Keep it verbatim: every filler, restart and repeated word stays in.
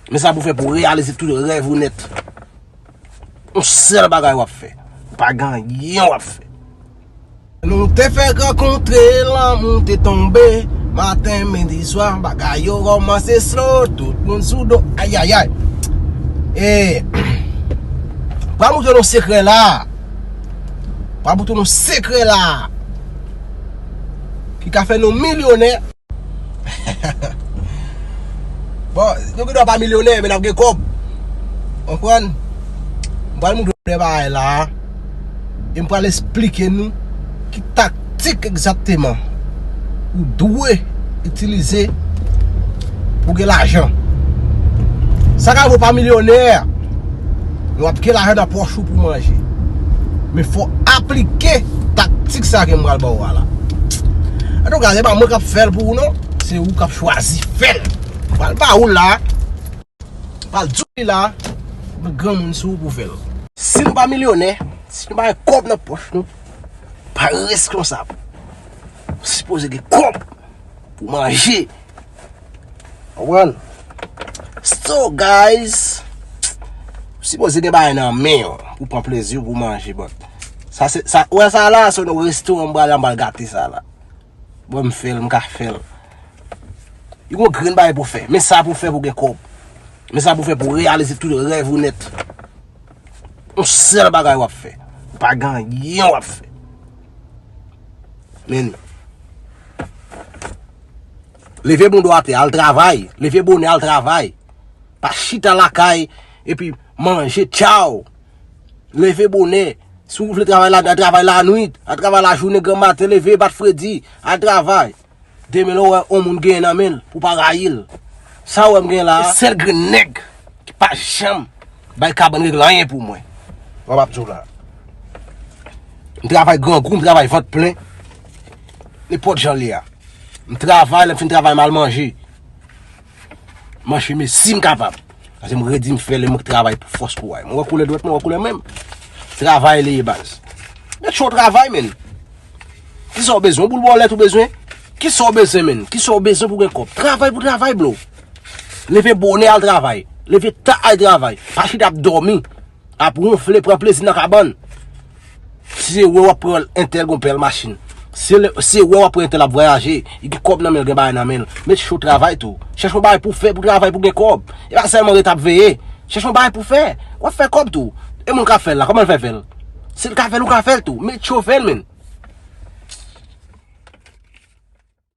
Men sa pou fè pou reyalize tout rèv ou nèt. Yon sèl bagay w ap fè. Pa gen anyen w ap fè. Nou te fèk rankontre, lanmou te tonbe. Maten, midi, swa, bagay yo kòmanse slow, tout moun sou do. Ayayay. E, pral moutre nou sekrè la. Pral moutre nou sekrè la. Ki ka fè nou milyonè. Bon, nou gen dwa pa milyonè, men n ap gen kòb. Konprann? M pral moutre nou de bagay la. E m pral esplike nou ki taktik egzakteman ou dwe itilize pou gen lajan. Sa ka fè w pa milyonè, men w ap gen lajan nan pòch ou pou manje. Men fò w aplike taktik sa ke m pral ba w a la. Antouka, se pa mwen k ap fè l pou ou non. Se ou k ap chwazi fè l. M pral ba ou la. M pral di w li la. Men granmoun sou ou pou fè l. Si nou pa milyonè, si nou pa gen kòb nan pòch nou, pa reskonsab. Ou sipoze gen kòb pou manje. Konprann? So, guys, ou sipoze gen bagay nan men w pou pran plezi w, pou manje, but sa se, sa, ou wè sa la, se yon restoran m prale, m pral gate sa la. Bon, m fè l, m ka fè l. Yon grenn bagay pou fè. Men sa pou fè pou gen kòb. Men sa pou fè pou reyalize tout rèv ou nèt. Yon sèl bagay w ap fè. Pa gen anyen w ap fè. Men, leve bounda w atè, al travay. Leve bonè, al travay. Pa chita lakay, epi manje, tchaw. Leve bonè. Si w vle travay la, al travay lanwit. Al travay lajounen, granmaten, leve, bat fredi. Al travay. Demen lè w wè yon moun genyen nan men l, pou w pa rayi l. Sa w wè m genyen la a, se sèl grenn nèg ki pa janm bay kabann regle anyen pou mwen. Mwen p ap di w la. M travay grangou, m travay vant plen. Nenpòt jan l ye a. M travay, lè m fin travay, m al manje. Manje, men si m kapab. Paske m redi m fè l, e mwen k travay pou fòs pou w a. Mwen wè koulè dwèt mwen, wè koulè men m. Travay li ye, baz. Met cho travay, men. Kisa w bezwen? Boul bòlèt ou bezwen? Kisa w bezwen, men? Kisa w bezwen pou gen kòb? Travay pou travay, blo. Leve bonè, al travay. Leve ta, al travay. Pa chita ap dòmi. Ap wonfle, pran plezi nan kabann. Si se wè w ap pran entèl gon bèl machin. Si se wè w ap pran entèl ap vwayaje, li gen kòb nan men l, gen bagay nan men l. Met cho travay tou. Chèche yon bagay pou fè, pou travay, pou gen kòb. E pa sèlman ret ap veye. Chèche yon bagay pou fè. W ap fè kòb tou. E moun k ap fè l la, kòman l fè fè l? Si l ka fè l, ou ka fè l tou. Met cho fè l, men.